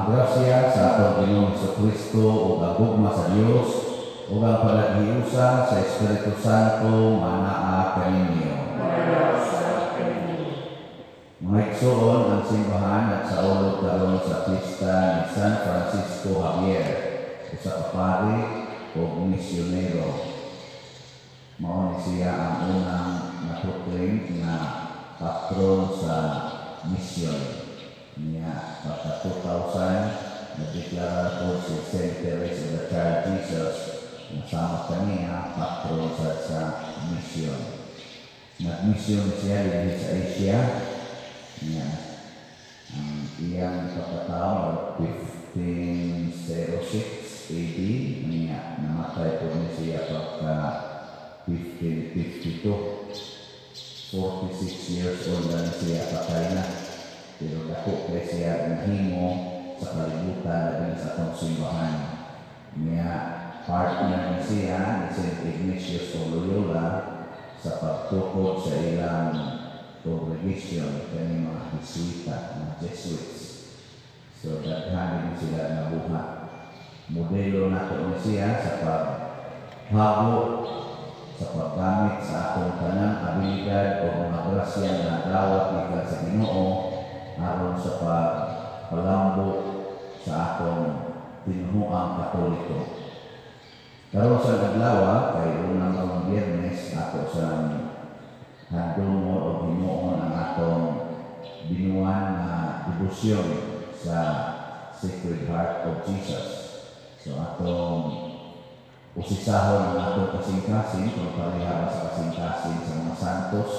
Ang grasya sa atong Ginoong Kristo ug ang gugma sa Dios ug ang panaghiusa sa Espiritu Santo manaa kaninyo. Mga igsoon, ang simbahan at sa ulog karon sa pista ni San Francisco Javier, usa ka pari ug misyonero. Mao ni siya ang unang na-proclaim na patron sa misyon niya. Pagka 2000, nagdeklara po si Saint Teresa of the Child Jesus na sama kaniya patron sa misyon. Nagmisyon siya dinhi sa Asia niya. Ang iyang pagkatao 1506 AD niya, namatay po ni siya pagka 1552. 46 years old na siya patay na, pero dako kay siya nahimo sa kalibutan, labi sa atong simbahan niya. Partner ni siya ni Saint Ignatius of Loyola sa pagtukod sa ilang congregation, kani mga Jesuita, mga Jesuits. So daghan din sila nabuhat. Modelo nato ni siya sa paghago, sa paggamit sa atong tanang abilidad o mga grasya na dawat gikan sa Ginoo aron sa pagpalambo sa atong tinuhuang Katoliko. Karon sa adlaw kay unang karong Biyernes, ato sa handumon o himuon ang atong binuan na debosyon sa Sacred Heart of Jesus. So atong usisahon ang atong kasing-kasing kung pareha sa kasing-kasing sa mga santos,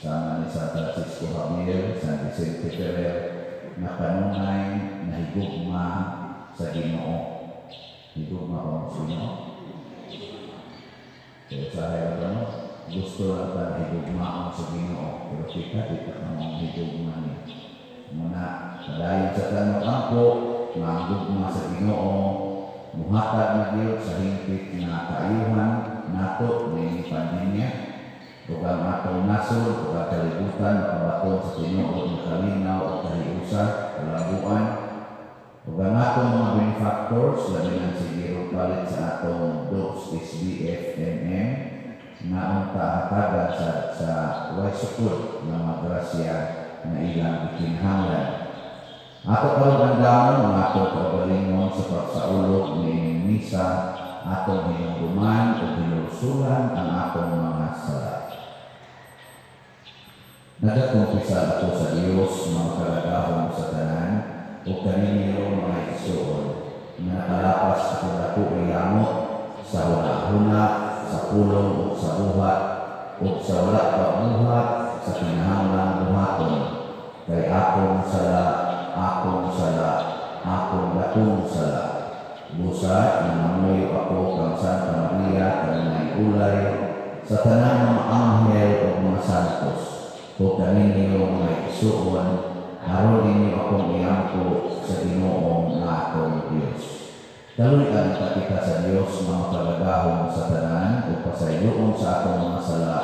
sama ni San Francisco Javier, San Vicente Ferrer, na kanunay nahigugma sa Ginoo. Higugma ba mo sa Ginoo? So usahay ba no? Gusto lang ta higugmaon sa Ginoo, pero kita di pa ka mong higugma niya. Muna, padayon sa tanong ampo, nga ang gugma sa Ginoo muhatag na gyud sa hingpit nga kaayuhan nato niining pandemya, ug ang atong nasod ug ang kalibutan makabaton sa tinuod nga kalinaw ug kahiusa, kalambuan, ug ang atong mga benefactors, labi na si Giro Palit sa atong Dos SBFMM, na unta hatagan sa way sukod nga mga grasya na ilang gikinahanglan. Ato karon ang damon ang atong kaugalingon sa pagsaulog niining misa, atong hinumduman o hinulsulan ang atong mga sala. Nagakumpisal ako sa Dios, mga kalagahom sa tanan, o kaninyo mga igsoon, nga nakalapas akong dako yamot sa huna-huna, sa pulong o sa buhat, o sa wala pagbuhat, sa kinahanglang buhaton, kay akong sala, akong sala, akong dakong sala. Busa, nangamuyo ako kang Santa Maria, kanunay ulay, sa tanang mga anghel o mga santos, o kaninyo mga igsoon, aron ninyo akong iampo sa Ginoo nga atong Dios. Kaluy-an ta kita sa Dios nga makagagahom sa tanan, ug pasayloon sa atong mga sala,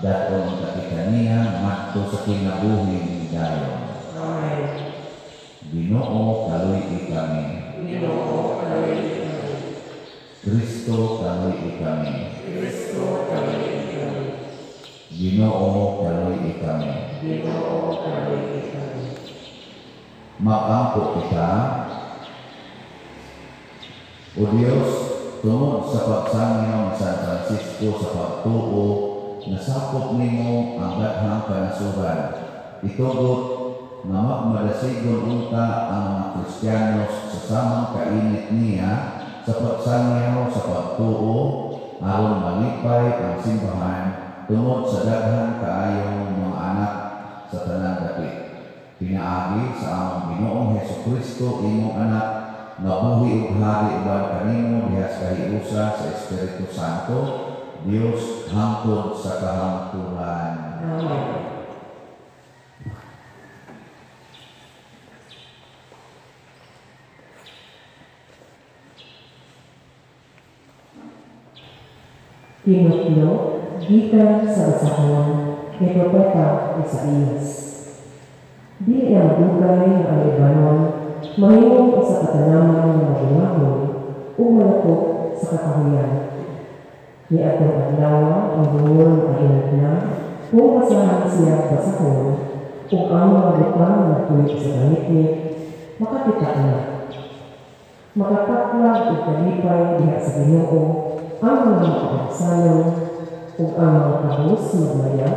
dat-on ta kita niya ngadto sa kinabuhing dayon. Amen. Ginoo, kaluy-i kami. Ginoo, kaluy-i kami. Kristo, kaluy-i kami. Kristo, kaluy-i kami. Ginoo, kaluy-i kami. Ginoo, kaluy-i kami. Magampo kita. O Dios, tungod sa pagsangyaw ni San Francisco sa pagtuo, nasakop nimo ang daghang kanasuran. Itugot nga magmadasigon unta ang mga Kristiyanos sa samang kainit niya sa pagsangyaw sa pagtuo, aron malipay ang simbahan tungod sa daghang kaayong mga anak sa tanang dapit. Pinaagi sa among Ginoong Hesukristo, imong anak, nga buhi ug hari uban kanimo diha sa kahiusa sa Espiritu Santo, Dios hangtod sa kahangturan. Amen. Tinutlo, gikan sa basahon kay Propeta Isaías. Dili na madugay ang Lebanon, mahimong usa ka tanaman nga mabungahon ug malako sa kakahuyan. Niadtong adlaw ang bungol makadungog na kung basahan siya basahon, ug ang mga butang nga nagpuyo sa pangitngit makakita na. Makataklag ug kalipay diha sa Ginoo ang mga makapansanon ug ang mga kabus magmaya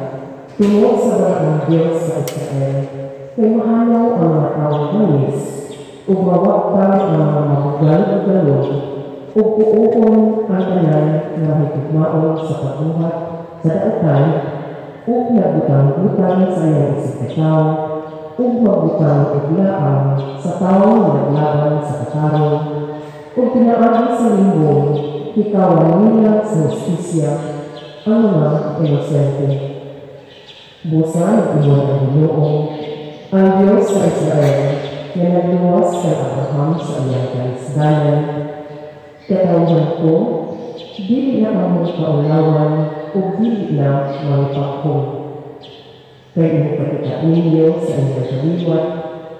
tungod sa balaang Dios sa Israel, kay mahanaw ang mga tawo bangis ug mawagtang ang mga mabugal ug galon, ug puoon ang tanan nga mahigugmaon sa pagbuhat sa daotan ug nagbutang-butang sa iyang isip katawo ug magbutang og laang sa tawo nga naglaban sa katarong, ug pinaagi sa limbong hikawan nila sa hustisya ang mga inosente. Busa nag-ingon ang Ginoo, ang Dios sa Israel, nga nagluwas kay Abraham sa iyang kalisdanan. Katawhan ko, dili na kamo kaulawan ug dili na mangipakong. Kay imupakita ninyo sa inyong kaliwat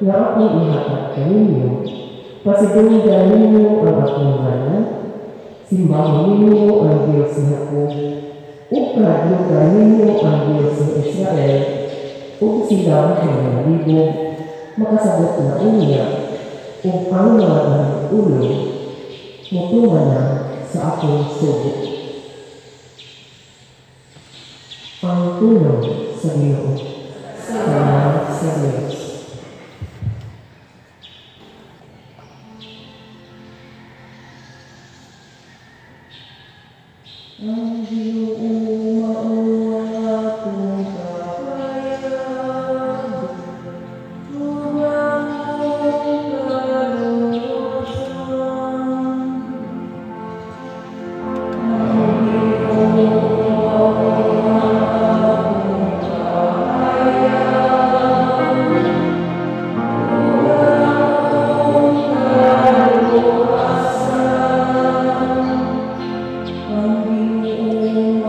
nga akong ihatag kaninyo, pasidunggan ninyo ang akong ngalan, simbahon ninyo ang Dios ni Jacob, ug kahadlukan ninyo ang Dios ni Israel, ug sila nga malibog, makasabot na unya, ug ang mga dahong ulo, mutuman na sa akong sugo. Ang tulong sa Ginoo. Salamat sa Diyos. Ang Ginoo mao ang atong kapayag, ug among kaluwasan. Ang Ginoo mao ang atong kapayag, ug among kaluwasan. Ang Ginoo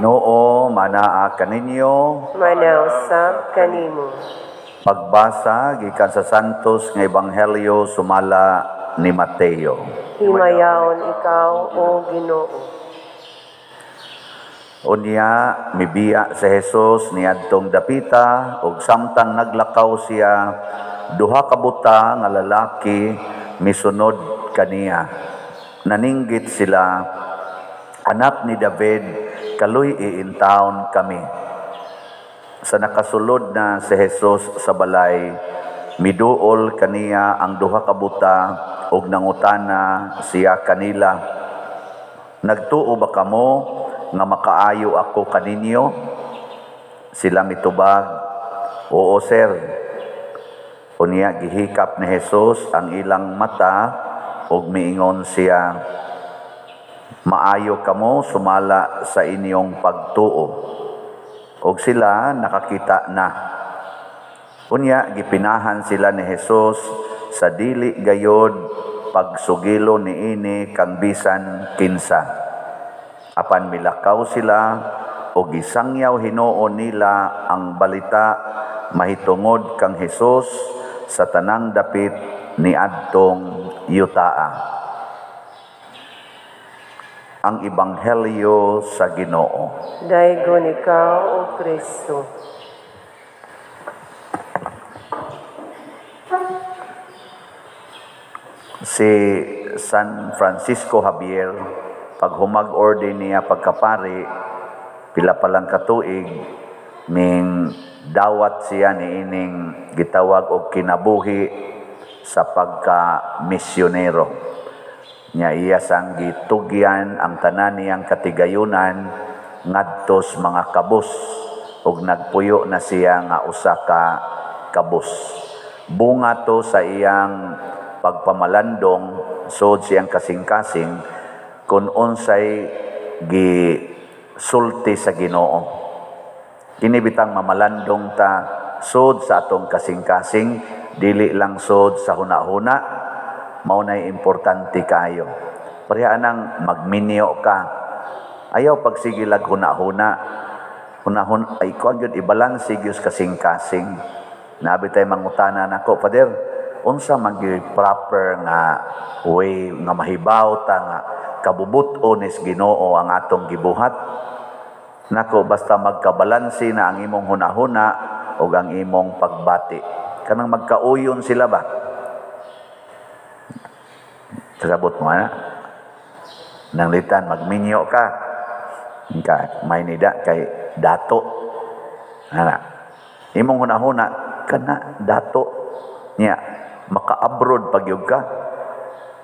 Ginoo manaa kaninyo. Manausab kanimo. Pagbasa gikan sa Santos nga Ebanghelyo sumala ni Mateo. Himayaon ikaw, o Ginoo. Unya mibiya si Jesus niadtong dapita ug samtang naglakaw siya, duha ka buta nga lalaki misunod kaniya. Naninggit sila, "Anak ni David, kaluy-i intawon kami." Sa nakasulod na si Jesus sa balay, miduol kaniya ang duha ka buta ug nangutana siya kanila, "Nagtuo ba kamo nga makaayo ako kaninyo?" Sila mitubag, "Oo, sir." Unya gihikap ni Jesus ang ilang mata ug miingon siya, "Maayo kamo sumala sa inyong pagtuo." Og sila nakakita na. Unya gipinahan sila ni Jesus sa dili gayod pagsugilo niini kang bisan kinsa. Apan milakaw sila og gisangyaw hinuon nila ang balita mahitungod kang Hesus sa tanang dapit niadtong yutaa. Ang Ebanghelyo sa Ginoo. Daygon ikaw, O Kristo. Si San Francisco Javier, pag humag-order niya pagkapari, pila pa lang katuig, ning dawat siya niining gitawag og kinabuhi sa pagka-misyonero. Nya iya sang gitugyan ang tanan niyang katigayunan ngadtos mga kabus ug nagpuyo na siya nga usa ka kabus. Bunga to sa iyang pagpamalandong sod siyang kasing-kasing kun unsay gisulti sa Ginoo. Kini bitang mamalandong ta sod sa atong kasing-kasing, dili lang sod sa hunahuna. Mao nay importante kayo. Pareha nang magminyo ka. Ayaw pagsigilag huna-huna. Hunahun ay kuan gyud ibalanse gyud kasing-kasing. Nabi tay mangutana nako, "Father, unsa man gyud proper nga way nga mahibaw ta nga kabubut-on is Ginoo ang atong gibuhat?" Nako, basta magkabalanse na ang imong hunahuna ug ang imong pagbati. Kanang magkauyon sila ba? Kasabot mo na. Nanglitan, magminyo ka. Ka, may nida kay dato. Ana. Imong hunahuna, kana dato. Niya, maka-abroad pagyog ka.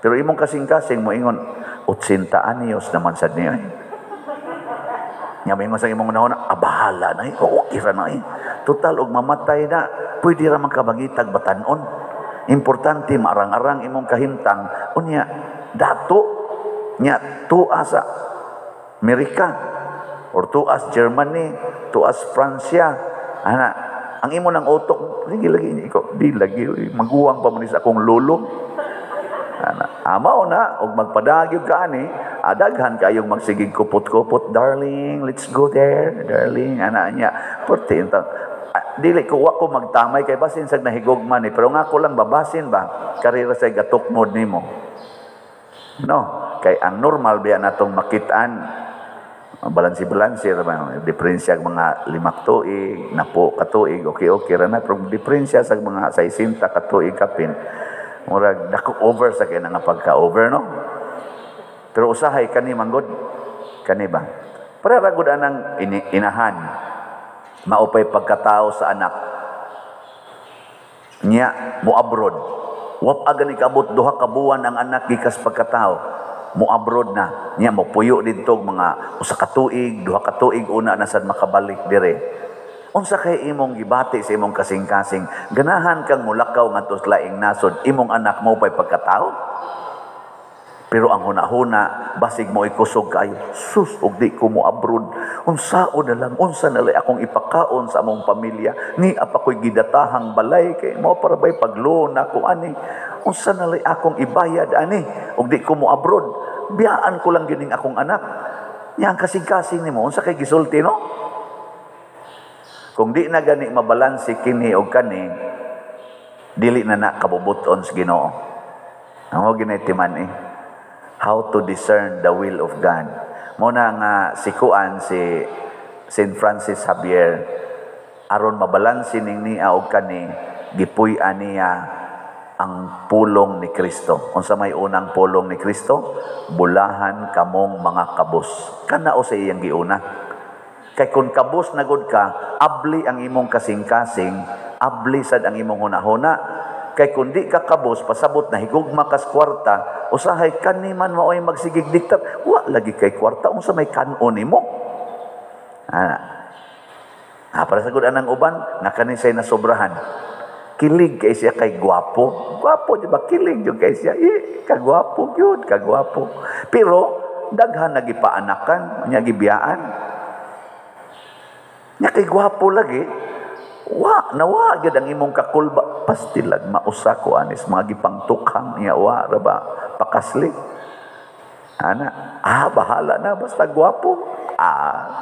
Pero imong kasing-kasing mo ingon, 80 anyos naman sad niya. Nya moingon sa imong hunahuna, bahala na eh. Okay ra na eh. Total, og mamatay na, pwede ra man kabangitag batanon. Importante, maarang-arang imong kahimtang. Unya, dato, nya, tuas sa Amerika, or tuas Germany, tuas Francia. Ana, ang imo ng utok, sige lagi niya, ikaw, di lagi, maguwang pa man sa akong lolo. Ana, amaw na, og magpadagyog ka ani, adaghan kayong magsigig kupot-kupot, "Darling, let's go there, darling," ana niya. Porte, intang, dili ko wa ko magtamay kay basin sag nahigugma ni, pero nga ko lang babasin ba karira say gatukmod nimo. No, kay ang normal biya natong makit-an balansi-balansi ra ba diferensya ang mga 5 tuig, 10 ka tuig, okay ra na, pero diferensya sa mga 60 ka tuig kapin murag dako over sa kay nga pagka-over, no. Pero usahay kani manggod kani ba para ra gud anang inahan maupay pagkatao sa anak niya mo abroad. Wap aga ni kaabot 2 ka buwan ang anak gikas pagkatao, mo abroad na niya, mo puyo didto mga usa ka tuig, 2 ka tuig, una na sad makabalik dire. Unsa kay imong gibati sa imong kasing-kasing? Ganahan kang mulakaw ngadto sa laing nasod, imong anak mo pay pagkatao? Pero ang hunahuna, basig mo ikusog kayo, "Sus, og di ko mo abroad, unsao na lang, unsa na lang akong ipakaon sa among pamilya, ni apa ko'y gidatahang balay, kay mo para ba'y pagloon ako ani, unsa na lang akong ibayad ani, og di ko mo abroad, biyaan ko lang gining akong anak." Nya ang kasing-kasing nimo unsa kay gisulti, no? Kung di na gani mabalanse kini og kani, dili na na kabubuton sa Ginoo. Ang mao ginay timan eh. How to discern the will of God. Mo na nga si kuan, si Saint Francis Xavier, aron mabalanse ning niya og kani, gipuy-an niya ang pulong ni Kristo. Unsa may unang pulong ni Kristo? Bulahan kamong mga kabos. Kanao sa iyang giuna. Kay kung kabos na gud ka, abli ang imong kasing-kasing, abli sad ang imong hunahuna. Kay kung di ka kabos, pasabot na higugma kas kwarta, usahay kani man maoy magsigig diktar, wa lagi kay kwarta, unsa may kan-on nimo? Ah, para sa gud anang uban, nga kani say nasobrahan. Kilig kay siya kay gwapo. Gwapo di ba? Kilig jud kay siya. Eh, kagwapo gyud, kagwapo. Pero daghan nagipaanakan, nya gibiyaan. Nya kay gwapo lagi. Wa nawa gyud ang imong kakulba, pastilag mausa ko anis mga gipangtukhang niya, wa ra ba pakasli. Ana, bahala na basta gwapo.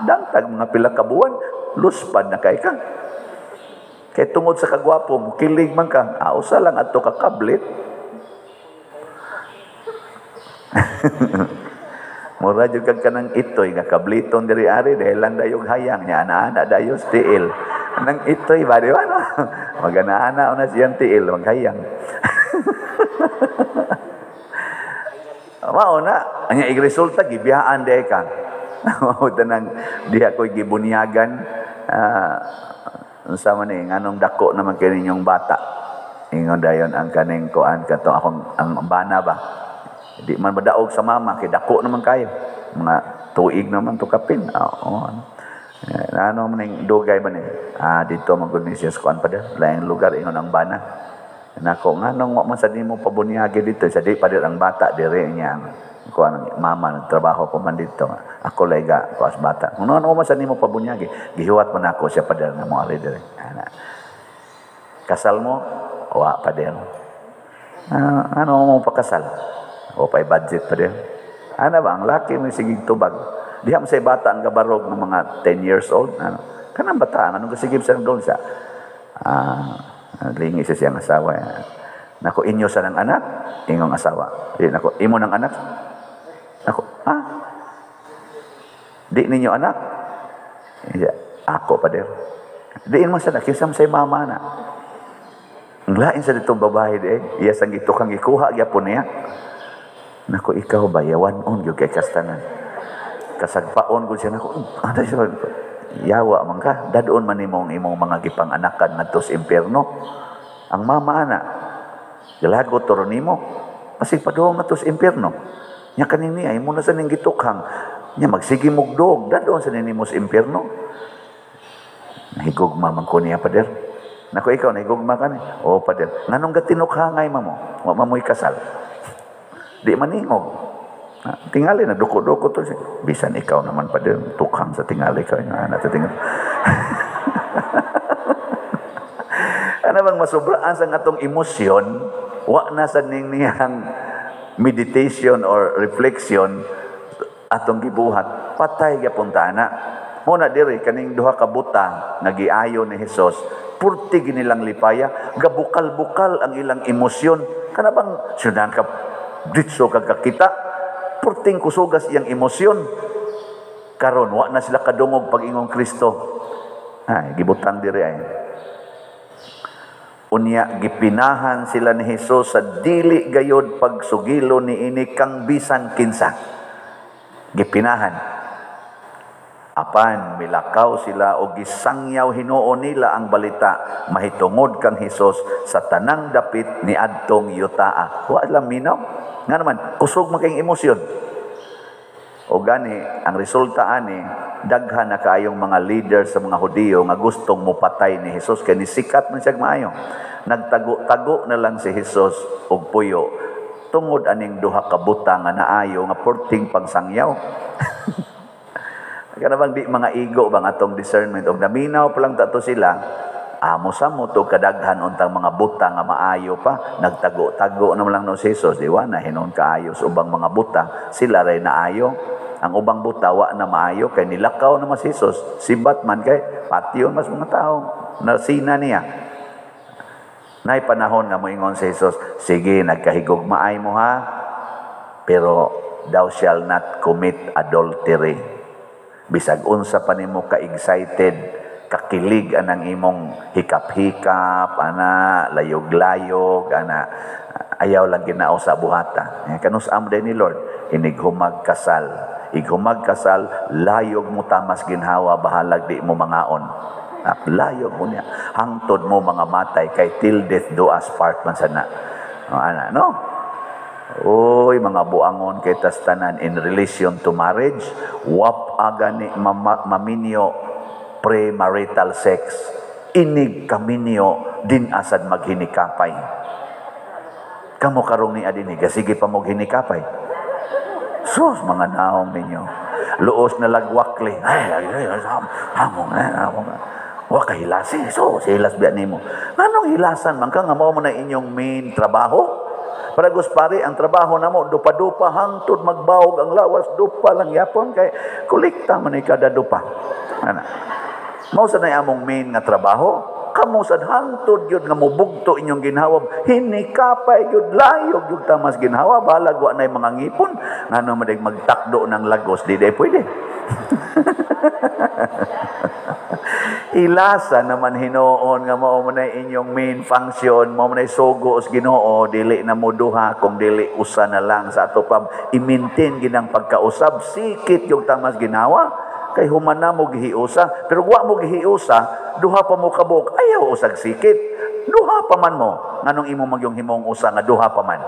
Dangtag mga pila ka buwan, luspad na kay ka. Kay tungod sa kagwapo mo, kilig man ka, usa lang adto ka kablit. Mura jud kag kanang itoy nga kabliton diri ari dahil lang dayog hayang niya ana-ana dayos tiil. Nang itoy ba di ba no? Magana-ana una siyang tiil maghayang. Mao na, anya igresulta gibiyaan day ka. Mao tanang diha koy gibunyagan, unsa man ni nganong dako naman kay ninyong bata. Ingon dayon ang kaning kuan katong akong ang bana ba. Di man madaog sa mama kay dako naman kayo. Mga tuig naman to kapin. Oo. Ano man ning dugay ba ni? Dito man gud ni siya sa kuan pa der. Laing lugar ingon ang bana. Nako nganong wa man sa nimo pabunyagi dito sa di pa der ang bata dire niya. Kuan mama nagtrabaho pa man dito. Ako lay ga kuas bata. Kuno ano man sa nimo pabunyagi? Gihuwat man ako siya pa der nga mo ari dire. Ana. Kasal mo? Wa pa der. Ano mo pakasal? O pa'y budget pa din. Ano ba? Ang laki may sigig tubag. Diha mo sa bata ang gabarog ng mga 10 years old. Ano? Kanang bata, anong kasigib sa doon siya? Lingi siya siyang asawa. Nako, inyo sa ng anak? Ingong asawa. Di, nako, imo ng anak? Nako, ha? Di ninyo anak? Ako pa din. Diin mo sa nakisam sa mama na. Ang lain sa ditong babae di eh. Iya sang gitukang gikuha, gyapon niya. Nako, ikaw ba, yawan-on gyud kay kastanan. Kasagpaon gud siya. Nako, ano siya? Yawa man ka. Dadon man nimo ang imong mga gipanganakan ngadto sa impyerno. Ang mama ana, galagot toro nimo. Kasi paduong ngadto sa impyerno. Nya kaning niya, imo na sa ning gitukhang. Nya magsige mugdog, dadon sa nimo sa impyerno. Nahigugma man ko niya, pader. Nako, ikaw, nahigugma ka ni. Oo, pader. Nganong gatinukhangay mamo? Wa man mo'y kasal. Di maningog. Tingali na duko-duko to. Bisan ikaw naman pa din, tukhang sa tingali ka. Ano, tingali. Ano bang masobraan sa atong emosyon, wa na sa niyang meditation or reflection atong gibuhat, patay gyapon ta na. Muna diri kaning duha ka buta nga giayo ni Hesus, purti ginilang lipaya, gabukal-bukal ang ilang emosyon. Kana bang sudan ka ditso kag kakita, purting kusugas iyang emosyon. Karon wa na sila kadungog pag-ingong Kristo. Ay, gibutang diri ay. Unya gipinahan sila ni Hesus sa dili gayod pagsugilo niini kang bisan kinsa. Gipinahan. Apan milakaw sila o gisangyaw hinuon nila ang balita mahitungod kang Hesus sa tanang dapit ni adtong yutaa. Wa lang minaw. Nga naman, kusog man kayong emosyon. O gani, ang resulta ani, daghan na kaayong mga leader sa mga Hudiyo nga gustong mupatay ni Hesus kay nisikat man siya maayo. Nagtago-tago na lang si Hesus og puyo tungod aning duha ka buta nga naayo nga porting pangsangyaw. Kana bang di mga ego bang atong discernment og naminaw pa lang tato sila, amo sa mo to kadaghan untang mga buta nga maayo pa, nagtago-tago na lang no si Hesus, di wa na hinon kaayo sa ubang mga buta, sila ray naayo. Ang ubang butawa na maayo kay nilakaw na mas Jesus, sibat man kay patyon mas mga tao, nasina niya. Nay panahon nga moingon si Jesus, sige nagkahigugmaay mo ha, pero thou shall not commit adultery. Bisag unsa pa nimo ka-excited, kakilig anang imong hikap-hikap, ana layog-layog, ana ayaw lang ginao sa buhata. Kanus am din ni Lord, inighumag kasal. Ighumag kasal, layog mo tamas ginhawa, bahalag di mo mangaon. Layog mo niya. Hangtod mo mga matay, kay till death do us part man sana. O, ana, no? Oy, mga buangon kay tas tanan in relation to marriage, wap agani maminyo premarital sex. Inig kaminyo din asad maghinikapay. Kamo karong ni adinig, sige pa mo hinikapay. Sus, mga naong ninyo. Luos na lagwakli. Ay, ay, ay, hamong, hamong. Wa kahilasi. So, hilas biya nimo. Nganong hilasan man ka nga mao mo na inyong main trabaho? Para pare, ang trabaho namo dupa-dupa hangtod magbawog ang lawas, dupa lang yapon kay kolekta man ni kada dupa. Ana. Mao sa nay among main nga trabaho. Kamo sad hangtod gyud nga mobugto inyong ginhawa, hinikapay gyud, layog gyud tamas ginhawa, bahalag wa nay mga ngipon ngano man magtakdo ng lagos, di day pwede. Ilasa naman hinuon nga mao man nay inyong main function, mao man nay sugo sa Ginoo, dili na mo duha kung dili usa na lang sa ato pa i-maintain ginang pagkausab, sikit yung tamas ginhawa. Kay human na mo gihiusa, pero wa mo gihiusa, duha pa mo kabuk, ayaw usag sikit. Duha pa man mo. Nganong imo magyong himong usa nga duha pa man?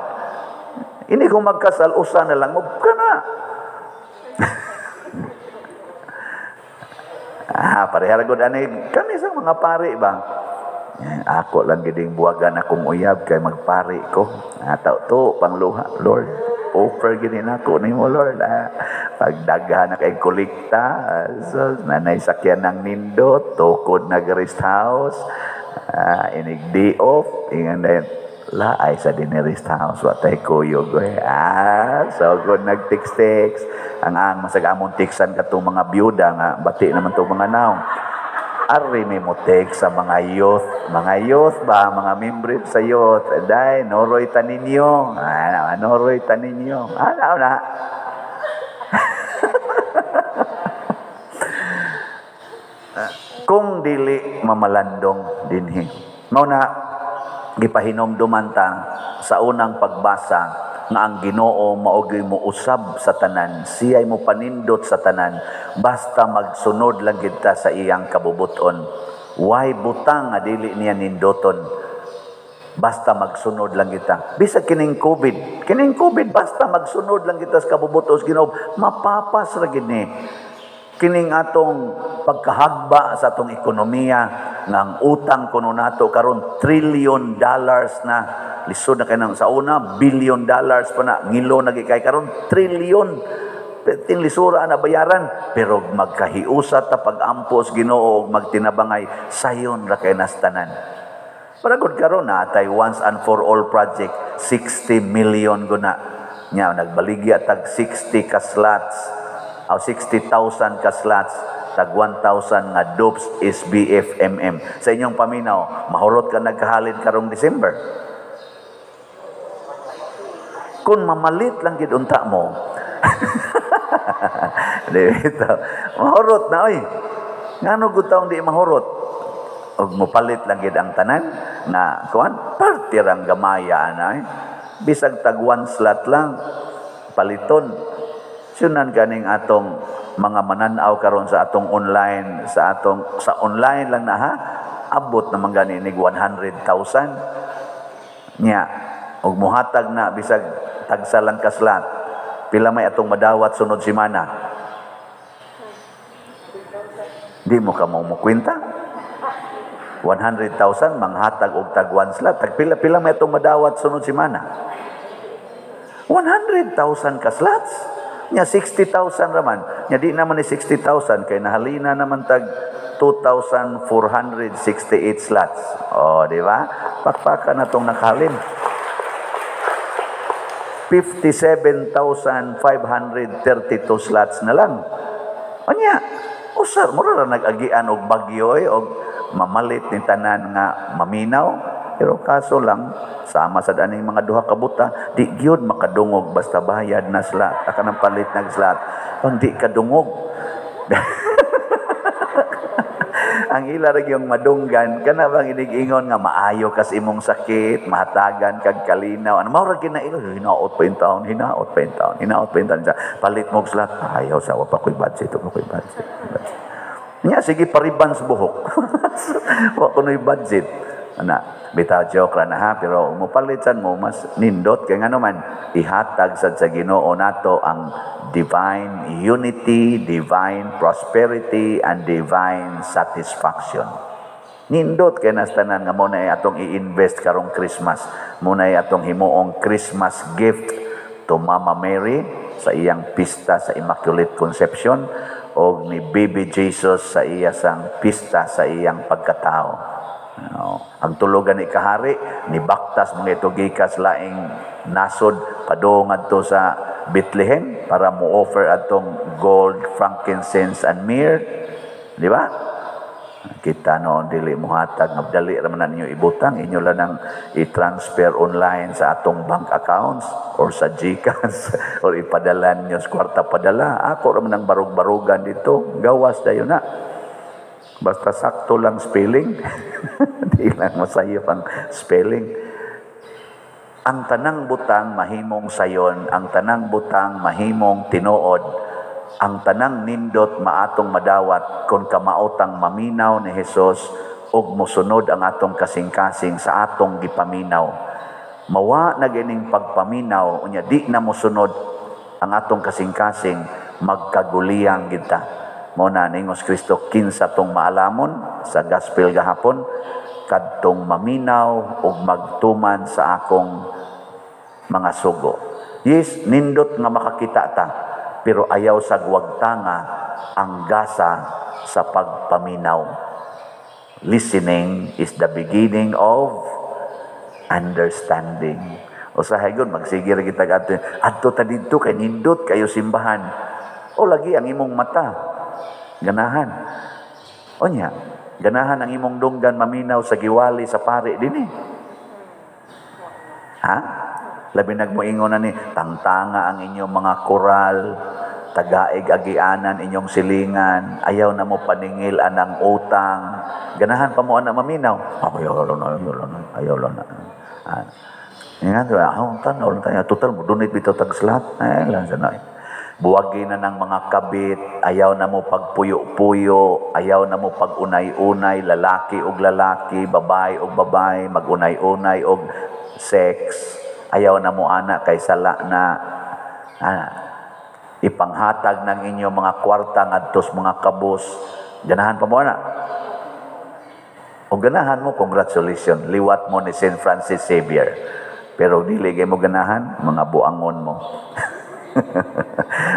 Ini kung magkasal, usa na lang mo, kana. Pareha gud ani kami sa mga pari ba? Ako lang giding buwagan akong uyab kay magpari ko. Tao to pangluha, Lord. Offer gini nako nimo Lord. Pagdaghan na kay kolekta, so nanay sakyan ng nindot, tukod na rest house, inig day off, ingan dayon laay sa din rest house wa tay kuyog. So good nag-text-text. Ang masag among teksan katong mga byuda nga bati naman tong mga naong. Ari may mo text sa mga youth ba, mga member sa youth, day noroy taninyo, noroy taninyo, ano na. Kung dili mamalandong dinhi. Mao na gipahinomduman ta sa unang pagbasa nga ang Ginoo maogi mo usab sa tanan, siya'y mo panindot sa tanan, basta magsunod lang gid ta sa iyang kabubuton. Way butang nga dili niya nindoton, basta magsunod lang kita. Bisag kining COVID, basta magsunod lang kita sa kabubuton sa Ginoo, mapapas ra gid ni. Kining atong pagkahagba sa atong ekonomiya, nga ang utang kuno nato karon $trillion na. Lisod na kay nang sa una, $billion pa na, ngilo na gikay karon trillion. Ting lisura na bayaran, pero magkahiusa ta pag-ampos Ginoo og magtinabangay sayon ra kay nastanan. Para gud karon natay once and for all project 60 million guna. Nya nagbaligya tag 60 ka slots, aw 60,000 ka slots, tag 1,000 nga dupes SBFMM. Sa inyong paminaw, mahurot ka nagkahalin karong December. Kung mamalit lang gid unta mo. Dito, mahurot na oy. Ngano gud taong di mahurot? Og mopalit lang gid ang tanan na kuan, parte rang gamaya ana eh. Bisag tag one slot lang paliton. Sunan ganing atong mga mananaw karon sa atong online, sa atong sa online lang na ha, abot naman gani nig 100,000. Nya og muhatag na bisag tagsa lang ka slot, pila may atong madawat sunod semana. Di mo ka mo mukwenta. 100,000 manghatag og tag one slot, tag pila may atong madawat sunod semana. 100,000 ka slots. Nya 60,000 raman. Nya di naman ni 60,000 kay nahalina naman tag 2,468 slots. Oh, di ba? Pakpakan na tong nakahalin. 57,532 slots na lang. Unya, usar mura ra nag-agian og bagyo og mamalit ni tanan nga maminaw. Pero kaso lang, sama sa daning mga duha ka buta, di gyud makadungog basta bayad na slot. Aka nang palit nag slot, pang di kadungog. Ang ila ra yung madunggan kana bang inig-ingon nga maayo kas imong sakit, mahatagan kag kalinaw. Ano mao ra gyud na ilo, hinaot pa taon, hinaot pa taon, hinaot pa taon. Palit mo og slot, ayaw sa wa pa koy budget, wa koy budget. Nya sige pariban sa buhok. Wa kunoy budget. Ana, bitaw joke ra na ha, pero mopalitan mo mas nindot kay ngano man ihatag sad sa Ginoo nato ang divine unity, divine prosperity and divine satisfaction. Nindot kay nas tanan nga mo na atong i-invest karong Christmas, mo na atong himuong Christmas gift to Mama Mary sa iyang pista sa Immaculate Conception o ni Baby Jesus sa iya sang pista sa iyang pagkatao. No. Ang tulugan ni kahari ni baktas mga ito gikas laing nasod padung adto sa Bethlehem para mo offer atong gold, frankincense and myrrh, di ba? Kita no dili mohatag nga dali ra man ninyo ibutang, inyo lang nang i-transfer online sa atong bank accounts or sa GCash or ipadala ninyo sa kwarta padala. Ako ra man ang barug-barugan dito, gawas dayon na. Basta sakto lang spelling. Di lang masayop ang spelling. Ang tanang butang mahimong sayon, ang tanang butang mahimong tinuod, ang tanang nindot maatong madawat kung kamaotang maminaw ni Hesus ug mosunod ang atong kasing-kasing sa atong gipaminaw. Mawa na gining pagpaminaw, unya di na mosunod ang atong kasing-kasing, magkaguliyang kita. Mo na ningos Kristo kinsa tong maalamon sa gospel gahapon, kadtong maminaw ug magtuman sa akong mga sugo. Yes, nindot nga makakita ta, pero ayaw sa gwagtanga ang gasa sa pagpaminaw. Listening is the beginning of understanding. Usahay gud magsige ra kita adto adto ta didto kay nindot kayo simbahan. O lagi ang imong mata ganahan. Onya, ganahan ang imong dunggan maminaw sa giwali sa pare dinhi. Ha? Labi nagmoingon na ni tangtanga ang inyong mga koral, tagaig agianan inyong silingan, ayaw na mo paningil anang utang. Ganahan pa mo ana maminaw. Ayaw na, ayaw na, ayaw na. Nga, tanaw lang tayo. Total mo donate bitaw tag slot. Ay, lang sa na. Buwagi na ng mga kabit, ayaw na mo pagpuyo-puyo, ayaw na mo pag-unay-unay, lalaki og lalaki, babae og babae, mag-unay-unay og sex, ayaw na mo ana kay sala na ipanghatag ng inyong mga kwarta ngadtos mga kabus. Ganahan pa mo ana? O ganahan mo, congratulations, liwat mo ni Saint Francis Xavier. Pero dili kay mo ganahan, mga buangon mo.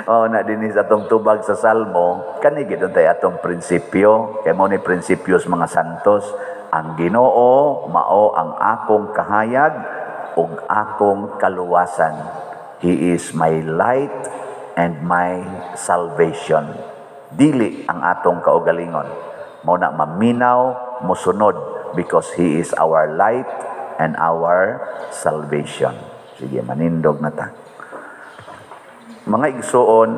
Oh, na dinhi sa atong tubag sa Salmo, kani gid untay atong prinsipyo, kay mo ni prinsipyo sa mga santos, ang Ginoo mao ang akong kahayag ug akong kaluwasan. He is my light and my salvation. Dili ang atong kaugalingon. Mao na maminaw, mosunod, because He is our light and our salvation. Sige, manindog na ta. Mga igsoon,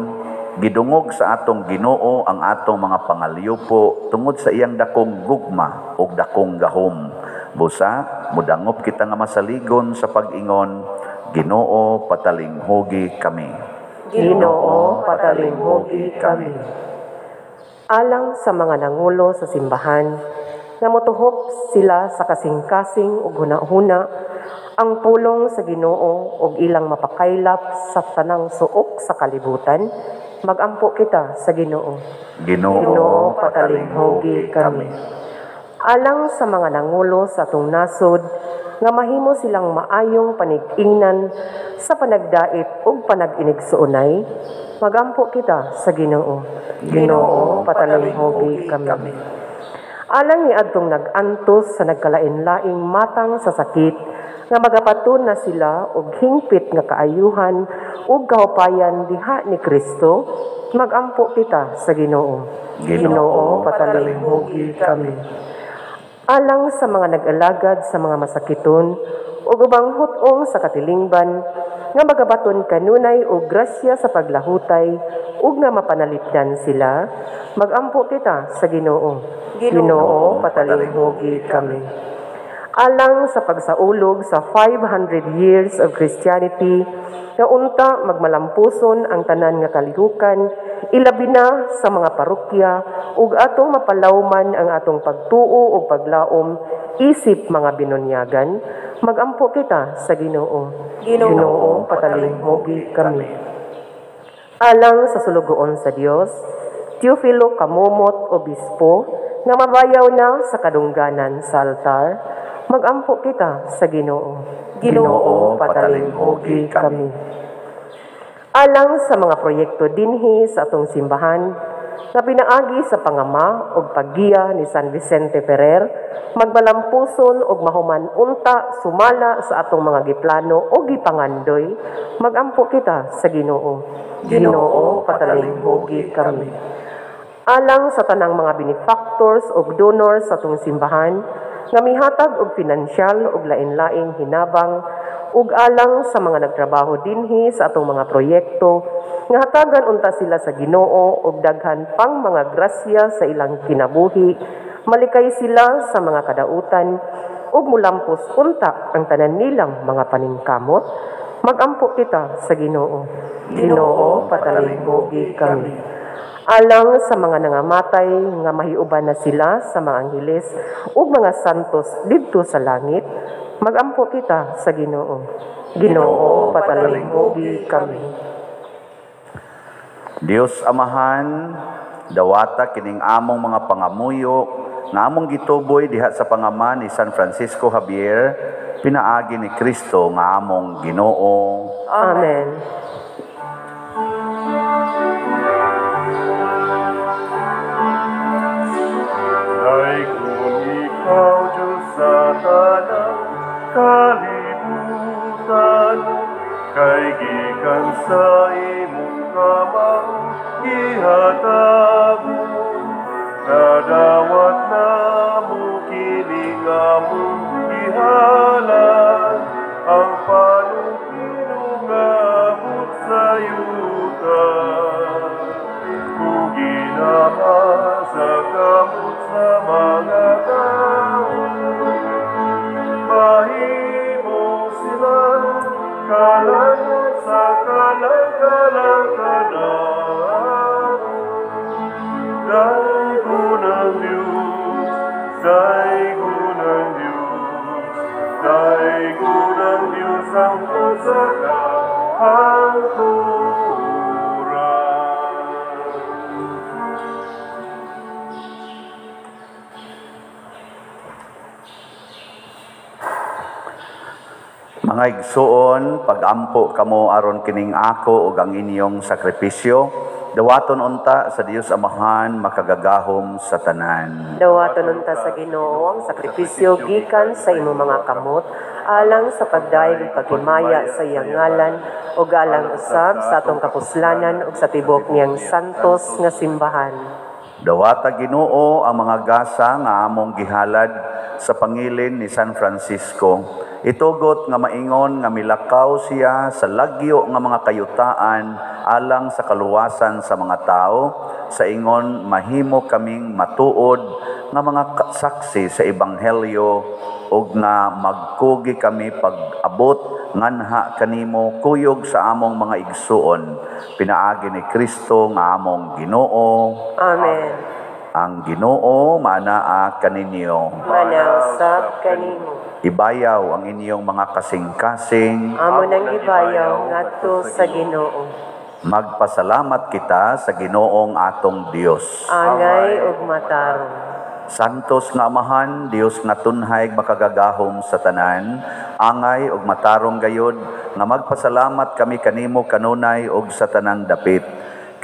gidungog sa atong Ginoo ang atong mga pangalyupo tungod sa iyang dakong gugma ug dakong gahom. Busa, mudangop kita nga masaligon sa pag-ingon, Ginoo, patalinghugi kami. Ginoo, patalinghugi kami. Alang sa mga nangulo sa simbahan, nga motuhop sila sa kasing-kasing ug hunahuna ang pulong sa Ginoo ug ilang mapakaylap sa tanang suok sa kalibutan, magampo kita sa Ginoo. Ginoo, patalinghugi kami. Alang sa mga nangulo sa atong nasod, nga mahimo silang maayong panig-ingnan sa panagdait ug panag-inigsuonay, magampo kita sa Ginoo. Ginoo, patalinghugi kami. Alang ni adtong nag-antos sa nagkalain-laing matang sa sakit nga magapaton na sila og hingpit nga kaayuhan ug kahupayan diha ni Kristo, magampo kita sa Ginoo. Ginoo, patalinghugi kami. Alang sa mga nag-alagad sa mga masakiton ug ubang hut-ong sa katilingban nga magabaton kanunay og grasya sa paglahutay ug nga mapanalipdan sila, magampo kita sa Ginoo. Ginoo, patalinghugi kami. Alang sa pagsaulog sa 500 years of Christianity, nga unta magmalampuson ang tanan nga kalihukan, ilabi na sa mga parokya, ug atong mapalawman ang atong pagtuo ug paglaom isip mga binunyagan, magampo kita sa Ginoo. Ginoo, patalinghugi kami. Alang sa sulugoon sa Dios, Teofilo Camomot Obispo, nga mabayaw na sa kadungganan sa altar, magampo kita sa Ginoo. Ginoo, patalinghugi kami. Alang sa mga proyekto dinhi sa atong simbahan, nga pinaagi sa pangama og paggiya ni San Vicente Ferrer, magmalampuson og mahuman unta sumala sa atong mga giplano o gipangandoy, magampo kita sa Ginoo. Ginoo, patalinghugi kami. Alang sa tanang mga benefactors og donors sa atong simbahan, nga mihatag og pinansyal og lain-laing hinabang, ug alang sa mga nagtrabaho dinhi sa atong mga proyekto, nga hatagan unta sila sa Ginoo og daghan pang mga grasya sa ilang kinabuhi, malikay sila sa mga kadautan ug mulampos unta ang tanan nilang mga paningkamot, magampo kita sa Ginoo. Ginoo, patalinghugi kami. Alang sa mga nangamatay nga mahiuban na sila sa mga angheles ug mga santos didto sa langit, magampo kita sa Ginoo. Ginoo, patalinghugi kami. Dios Amahan, dawata kining among mga pangamuyo nga among gituboy diha sa pangama ni San Francisco Javier, pinaagi ni Kristo nga among Ginoo. Amen. Ay kung ikaw, Diyos, sa tanang kalibutan, kay gikan sa imong kamang gihatagon, nadawat namo kini nga among gihalan, ang panukino nga abot sa yuta. Kung ginama sa kamot sa mga tao, mahimo sila kalangot sa kalang-kalang kanamo. Daigo ng Diyos, daigo ng Diyos, daigo ng Diyos ang kasakahangkuran. Mga igsuon, pagampo kamo aron kining ako ug ang inyong sakripisyo, dawaton unta sa Dios Amahan makagagahom sa tanan. Dawaton unta sa Ginoo ang sakripisyo gikan sa imong mga kamot, alang sa pagdayeg ug paghimaya sa iyang ngalan ug alang usab sa atong kapuslanan ug sa tibok niyang santos nga simbahan. Dawata Ginoo ang mga gasa nga among gihalad sa pangilin ni San Francisco. Itugot nga maingon nga milakaw siya sa lagyo nga mga kayutaan alang sa kaluwasan sa mga tao, sa ingon mahimo kaming matuod nga mga saksi sa ebanghelyo ug nga magkugi kami pag-abot nganha kanimo kuyog sa among mga igsuon, pinaagi ni Kristo nga among Ginoo. Amen. Ang Ginoo manaa kaninyo. Manausab kanimo. Ibayaw ang inyong mga kasing-kasing. Amo nang ibayaw ngadto sa Ginoo. Magpasalamat kita sa Ginoong atong Dios. Angay ug matarong. Santos nga Amahan, Dios nga tunhay makagagahom sa tanan, angay ug matarong gayod nga magpasalamat kami kanimo kanunay ug sa tanang dapit.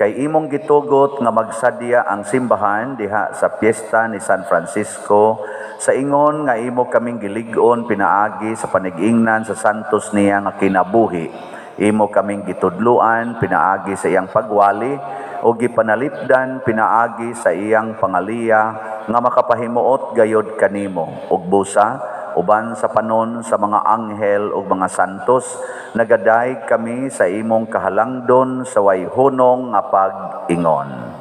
Kay imong gitugot nga magsadya ang simbahan diha sa piyesta ni San Francisco, sa ingon nga imo kaming gilig-on pinaagi sa panigingnan sa santos niya nga kinabuhi. Imo kaming gitudluan pinaagi sa iyang pagwali o gipanalipdan pinaagi sa iyang pangaliya nga makapahimuot gayod kanimo. Ug busa uban sa panon sa mga anghel ug mga santos, nagadayeg kami sa imong kahalangdon sa wayhunong nga pag-ingon.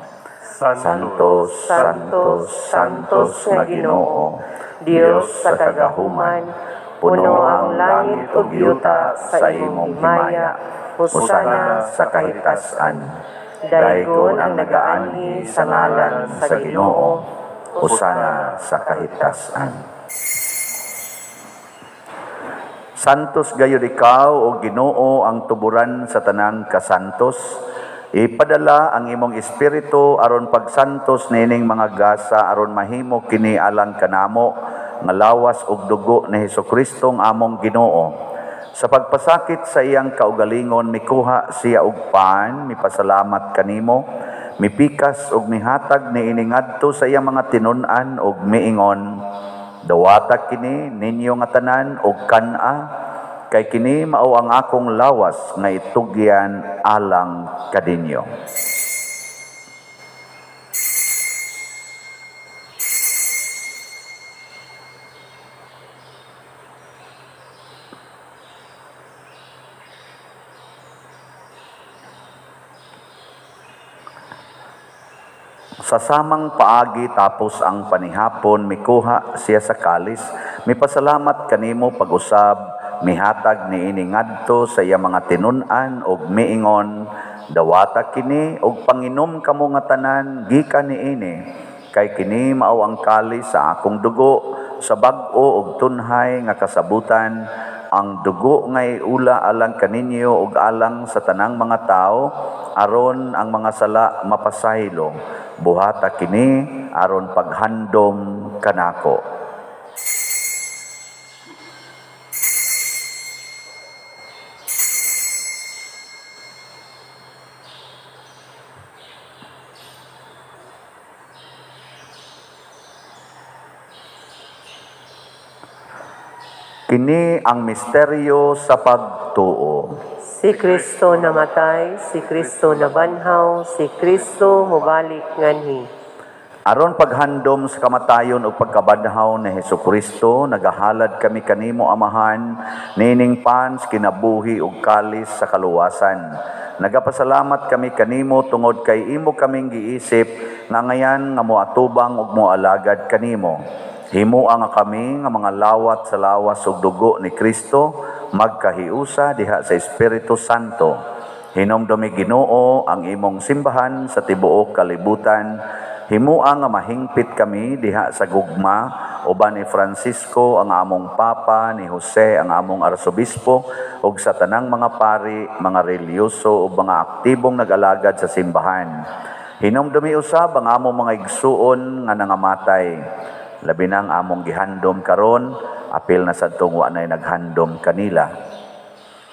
Santos, Santos, Santos nga Ginoo, Dios sa kagahuman, puno ang langit ug yuta sa imong himaya, hosana sa kahitasan. Daygon ang nagaanhi sa ngalan sa Ginoo, hosana sa kahitasan. Santos gayud ikaw o Ginoo ang tuburan sa tanang kasantos. Ipadala ang imong espiritu aron pagsantos nining mga gasa aron mahimo kini alang kanamo nga lawas ug dugo ni Hesukristo ang among Ginoo. Sa pagpasakit sa iyang kaugalingon mikuha siya og pan, mipasalamat kanimo, mipikas ug mihatag niini ngadto sa iyang mga tinun-an ug miingon, dawata kini ninyo nga tanan og kan-a, kay kini mao ang akong lawas nga itugyan alang kaninyo. Sa samang paagi tapos ang panihapon, mikuha siya sa kalis, mipasalamat kanimo pag-usab, mihatag niini ngadto sa iya mga tinun-an ug miingon, dawata kini ug panginom kamo nga tanan gikan niini, kay kini mao ang kalis sa akong dugo sa bag-o ug tunhay nga kasabutan, ang dugo nga iula alang kaninyo ug alang sa tanang mga tawo aron ang mga sala mapasaylo. Buhata kini aron paghandom kanako. Kini ang misteryo sa pagtuo. Si Kristo namatay, si Kristo nabanhaw, si Kristo mobalik nganhi. Aron paghandom sa kamatayon ug pagkabanhaw ni Hesukristo, nagahalad kami kanimo Amahan, nining pans kinabuhi ug kalis sa kaluwasan. Nagapasalamat kami kanimo tungod kay imo kaming giisip nga ngayan nga moatubang ug moalagad kanimo. Himua nga kami nga mga lawat sa lawas ug dugo ni Kristo, magkahiusa diha sa Espiritu Santo. Hinumdumi Ginoo ang imong simbahan sa tibuok kalibutan. Himua nga mahingpit kami diha sa gugma uban ni Francisco ang among Papa, ni Jose ang among Arsobispo, ug sa tanang mga pari, mga relihiyoso ug mga aktibong nag-alagad sa simbahan. Hinumdumi usab ang among mga igsuon nga nangamatay. Labi na ang among gihandom karon, apil na sadtong wa nay naghandom kanila.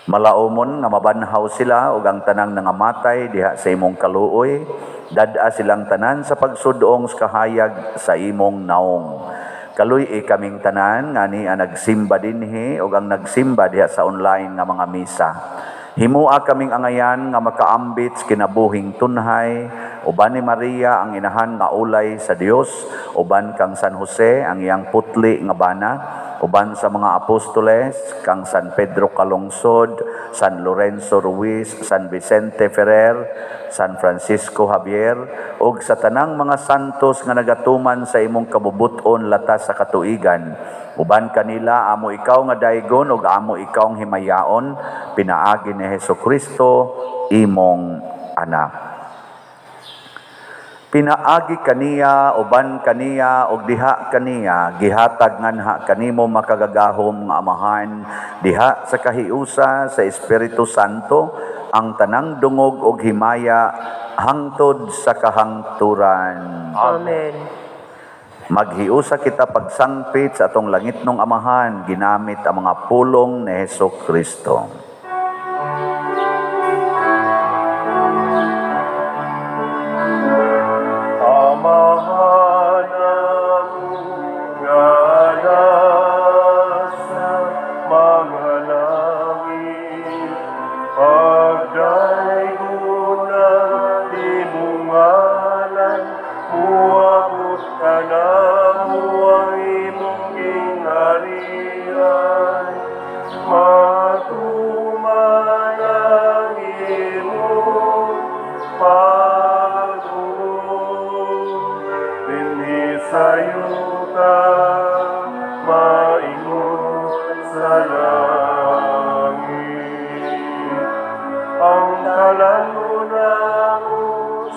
Malaumon nga mabanhaw sila ug ang tanang nangamatay diha sa imong kaluoy, dad-a silang tanan sa pagsudong sa kahayag sa imong naong. Kaluy-i kaming tanan nga ni ang nagsimba dinhi ug ang nagsimba diha sa online nga mga misa. Himua kaming angayan nga makaambit sa kinabuhing tunhay, uban ni Maria ang inahan nga ulay sa Dios, uban kang San Jose ang iyang putli nga bana, uban sa mga apostoles kang San Pedro Calungsod, San Lorenzo Ruiz, San Vicente Ferrer, San Francisco Javier, ug sa tanang mga santos nga nagatuman sa imong kabubut-on latas sa katuigan. Uban kanila amo ikaw nga daygon ug amo ikaw ang himayaon, pinaagi ni Hesukristo imong anak. Pinaagi kaniya, uban kaniya, ug diha kaniya, gihatag nganha kanimo makagagahom nga Amahan, diha sa kahiusa sa Espiritu Santo, ang tanang dungog ug himaya hangtod sa kahangturan. Amen. Maghiusa kita pagsangpit sa atong langitnong Amahan, ginamit ang mga pulong ni Hesukristo. langit, pagdaygon ang imong ngalan, muabot ka namo ang imong gingharian. Matuman ang imong pagbuot, dinhi sa yuta, maingon sa langit. Ang kalan-on namo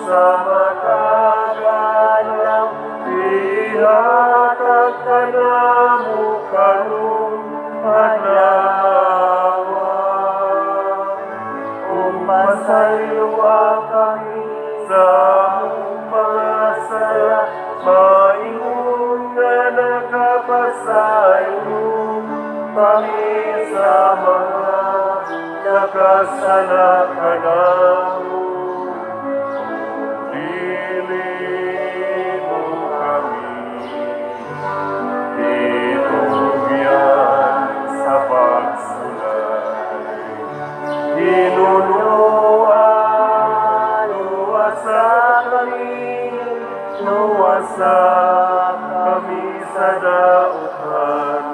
sa matag adlaw, ihatag kanamo karong adlaw. Ug pasayloa kami sa among mga sala, maingon nga nakapasaylo kami sa mga nakasala kanamo. Dili mo kami itugyan sa pagsulay. Hinunuan, luwasa kami, luwasa kami sa dautan.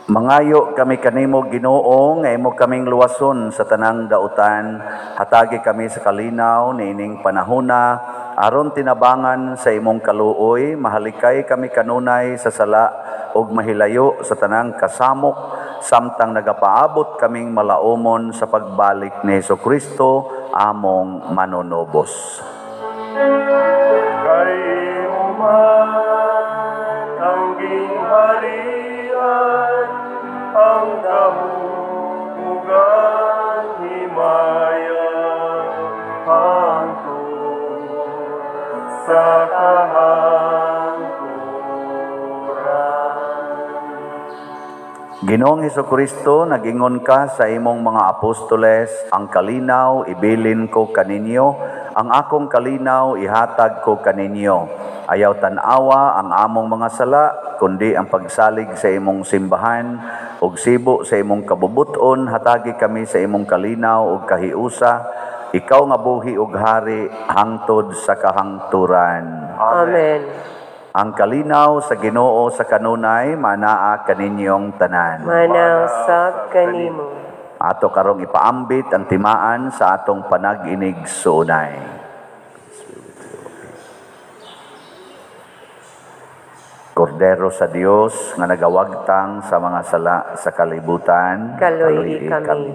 Mangayo kami kanimo, Ginoo, nga imo kaming luwason sa tanang dautan. Hatagi kami sa kalinaw niining panahona aron tinabangan sa imong kaluoy, mahalikay kami kanunay sa sala ug mahilayo sa tanang kasamok samtang nagapaabot kaming malaumon sa pagbalik ni Hesukristo among manunubos. Kay imo man ang gingharian, ang gahom ug ang himaya, hangtod sa kahangturan. Ginoong Hesukristo, nagingon ka sa imong mga apostoles, ang kalinaw ibilin ko kaninyo, ang akong kalinaw ihatag ko kaninyo. Ayaw tan-awa ang among mga sala, kundi ang pagsalig sa imong simbahan ug sibo sa imong kabubuton, hatagi kami sa imong kalinaw ug kahiusa. Ikaw nga buhi ug hari hangtod sa kahangturan. Amen. Ang kalinaw sa Ginoo sa kanunay manaa kaninyong tanan. Manaw sab kanimo. Ato karong ipaambit ang timaan sa atong panag-inig suunay. Kordero sa Dios nga nagawagtang sa mga sala sa kalibutan, Kaloy kami.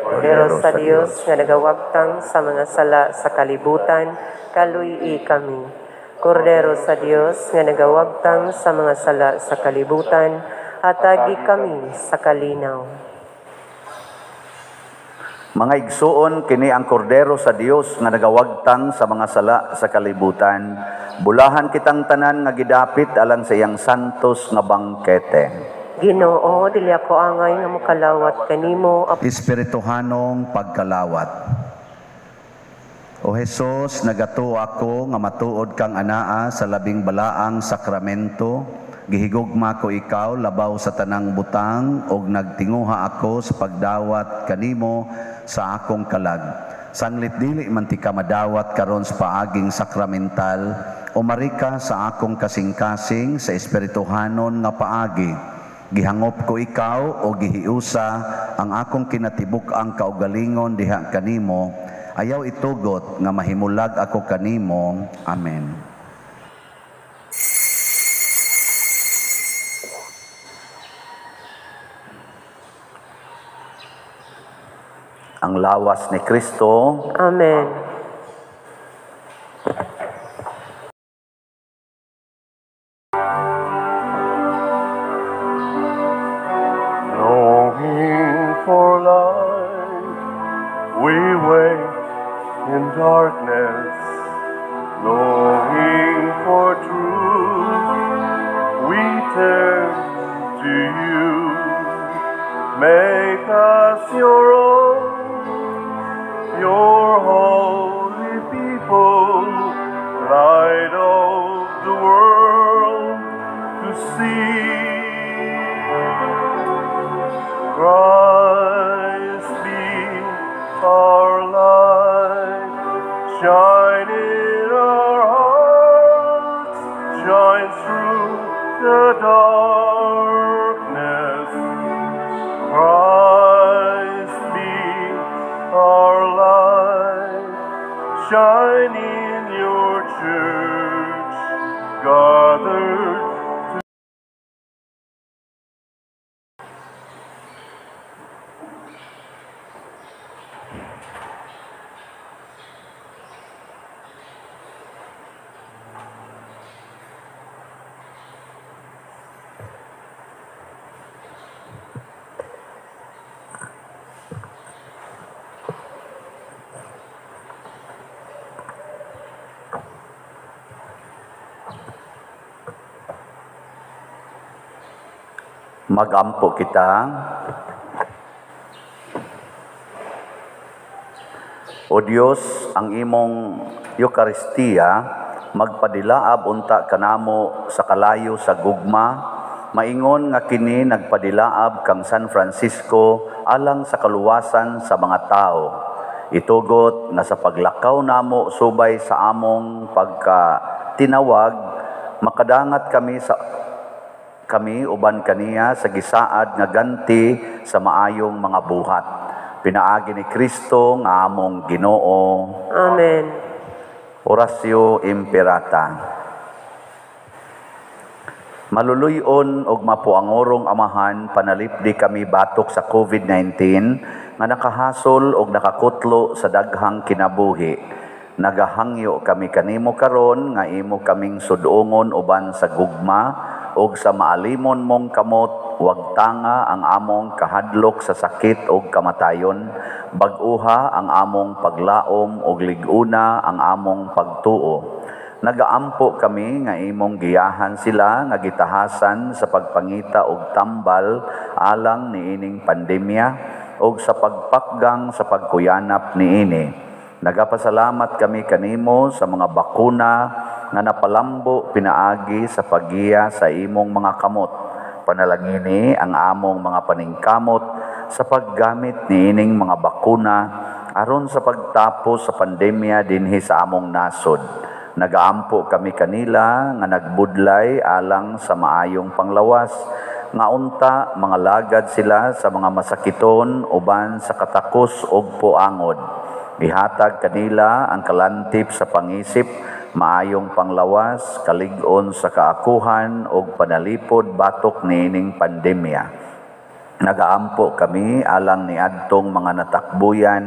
Kordero sa Dios nga nagawagtang sa mga sala sa kalibutan, kaloy kami. Kordero sa Dios nga nagawagtang sa mga sala sa kalibutan, hatagi kami sa kalinaw. Mga igsuon, kini ang kordero sa Dios nga nagawagtang sa mga sala sa kalibutan. Bulahan kitang tanan nga gidapit alang sa iyang santos nga bangkete. Ginoo, dili ako angay nga mokalawat kanimo. Espirituhanong pagkalawat. O Hesus, nagatuo ako nga matuod kang anaa sa labing balaang sakramento. Gihigugma ko ikaw labaw sa tanang butang og nagtinguha ako sa pagdawat kanimo sa akong kalag. Sanglit dili man ti ka madawat karon sa paaging sakramental, umari ka sa akong kasing-kasing sa espirituhanon nga paagi. Gihangop ko ikaw o gihiusa ang akong kinatibuk-ang kaugalingon diha kanimo. Ayaw itugot nga mahimulag ako kanimo. Amen. Ang lawas ni Kristo. Amen. Longing for light, we wait in darkness. Longing for truth, we turn to you. Make us your own, your holy people, light of the world to see. Christ be our light, shine in our hearts, shine through the darkness. Christ be our light, shine in your church, gathered. Magampo kita. O Dios, ang imong Eukaristiya magpadilaab unta kanamo sa kalayo sa gugma, maingon nga kini nagpadilaab kang San Francisco alang sa kaluwasan sa mga tao. Itugot nga sa paglakaw namo subay sa among pagkatinawag, makadangat kami uban kaniya sa gisaad nga ganti sa maayong mga buhat. Pinaagi ni Kristo nga among Ginoo. Amen. Oratio Imperata. Maluluyon og mapuangorong Amahan, panalipdi kami batok sa COVID-19 nga nakahasol og nakakutlo sa daghang kinabuhi. Nagahangyo kami kanimo karon nga imo kaming sudongon uban sa gugma og sa maalimon mong kamot, wag tanga ang among kahadlok sa sakit og kamatayon, bag-uha ang among paglaom og lig-una ang among pagtuo. Nagaampo kami nga imong giyahan sila nga gitahasan sa pagpangita og tambal alang niining pandemya og sa pagpakgang sa pagkuyanap niini. Nagapasalamat kami kanimo sa mga bakuna nga napalambo pinaagi sa paggiya sa imong mga kamot. Panalangini ang among mga paningkamot sa paggamit niining mga bakuna aron sa pagtapos sa pandemya dinhi sa among nasod. Nagaampo kami kanila nga nagbudlay alang sa maayong panglawas, nga unta mga lagad sila sa mga masakiton uban sa katakos og puangod. Ihatag kanila ang kalantip sa pangisip, maayong panglawas, kalig-on sa kaakuhan og panalipod batok niining pandemya. Nagaampo kami alang niadtong mga natakbuyan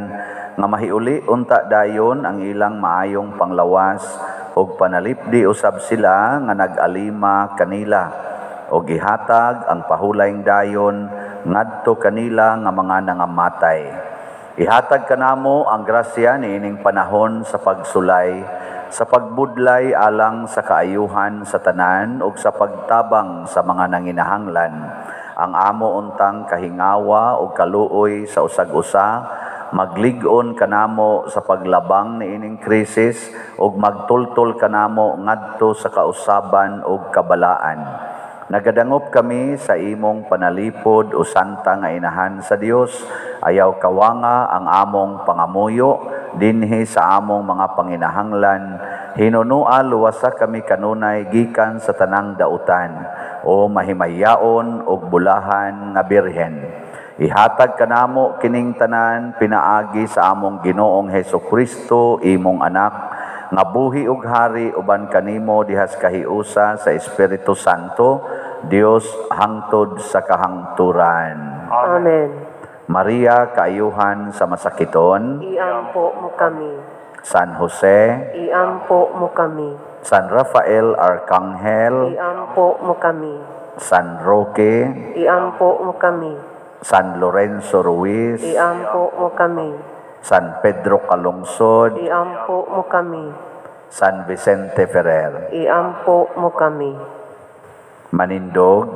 nga mahiuli unta dayon ang ilang maayong panglawas og panalipdi usab sila nga nag-alima kanila og ihatag ang pahulayng dayon ngadto kanila nga mga nangamatay. Ihatag kanamo ang grasya niining panahon sa pagsulay, sa pagbudlay alang sa kaayuhan sa tanan ug sa pagtabang sa mga nanginahanglan. Ang amo untang kahingawa ug kaluoy sa usag-usa, maglig-on kanamo sa paglabang niining krisis ug magtultol kanamo ngadto sa kausaban ug kabalaan. Nagadangop kami sa imong panalipod o santa nga inahan sa Dios. Ayaw kawanga ang among pangamuyo dinhi sa among mga panginahanglan. Hinunua luwasa kami kanunay gikan sa tanang dautan o mahimayaon og bulahan nga birhen. Ihatag kanamo kining tanan pinaagi sa among Ginoong Hesus Kristo, imong anak, nga buhi ug hari uban kanimo dihas kahiusa sa Espiritu Santo, Dios hangtod sa kahangturan. Amen. Maria, kaayuhan sa masakiton, iampo mo kami. San Jose, iampo mo kami. San Rafael Arcangel, iampo mo kami. San Roque, iampo mo kami. San Lorenzo Ruiz, iampo mo kami. San Pedro Calungsod, iampo mo kami. San Vicente Ferrer, iampo mo kami. Manindog,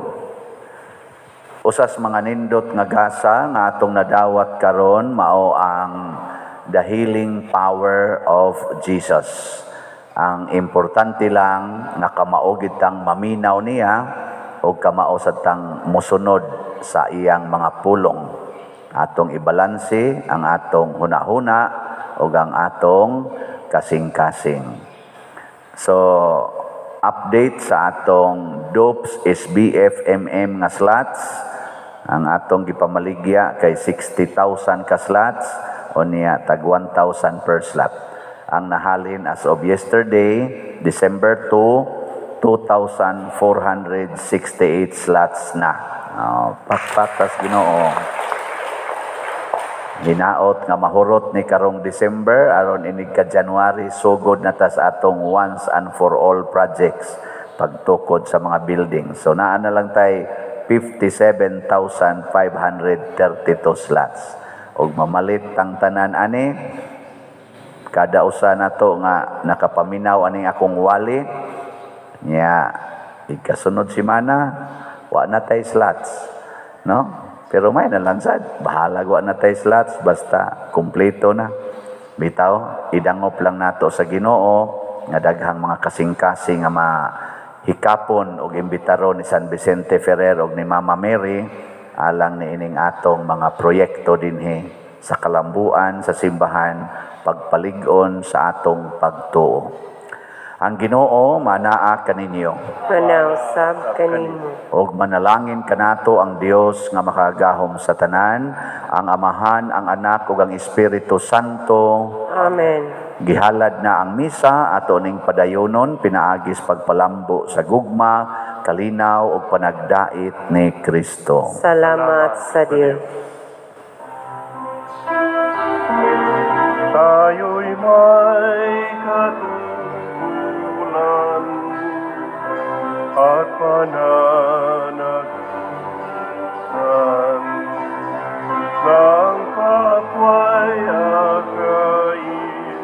usas mga nindot nga gasa nga atong nadawat karon mao ang the healing power of Jesus. Ang importante lang nga kamao gid tang maminaw niya og kamao sad tang mosunod sa iyang mga pulong. Atong ibalanse ang atong hunahuna ug ang atong kasing-kasing. So, update sa atong DOPS SBF MM nga slots. Ang atong gipamaligya kay 60,000 ka slots o niya tag 1,000 per slot. Ang nahalin as of yesterday, December 2, 2,468 slots na. Oh, pakpak tas Ginoo. Hinaot nga mahurot ni karong December aron inig ka January sugod na tas atong once and for all projects pagtukod sa mga buildings. So naa na lang tay 57,532 slots. Og mamalit tang tanan ani, kada usa nato nga nakapaminaw aning akong wali nya, ikasunod semana wa na tay slots, no? Pero may na lang sad, bahala wa na tay slots basta kumpleto na. Bitaw, idangop lang nato sa Ginoo nga daghang mga kasing-kasing nga mahikapon og imbitaron ni San Vicente Ferrer og ni Mama Mary alang niining atong mga proyekto dinhi sa kalambuan sa simbahan, pagpalig-on sa atong pagtuo. Ang Ginoo manaa kaninyo. Manausab kanimo. Og manalangin kanato ang Dios nga makagahom sa tanan, ang Amahan, ang Anak ug ang Espiritu Santo. Amen. Gihalad na ang misa, ato ning padayonon pinaagis pagpalambo sa gugma, kalinaw ug panagdait ni Kristo. Salamat sa Dios. Tayo'y may katungkulan at pananagutan ng kapwa'y akayin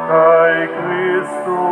kay Kristo.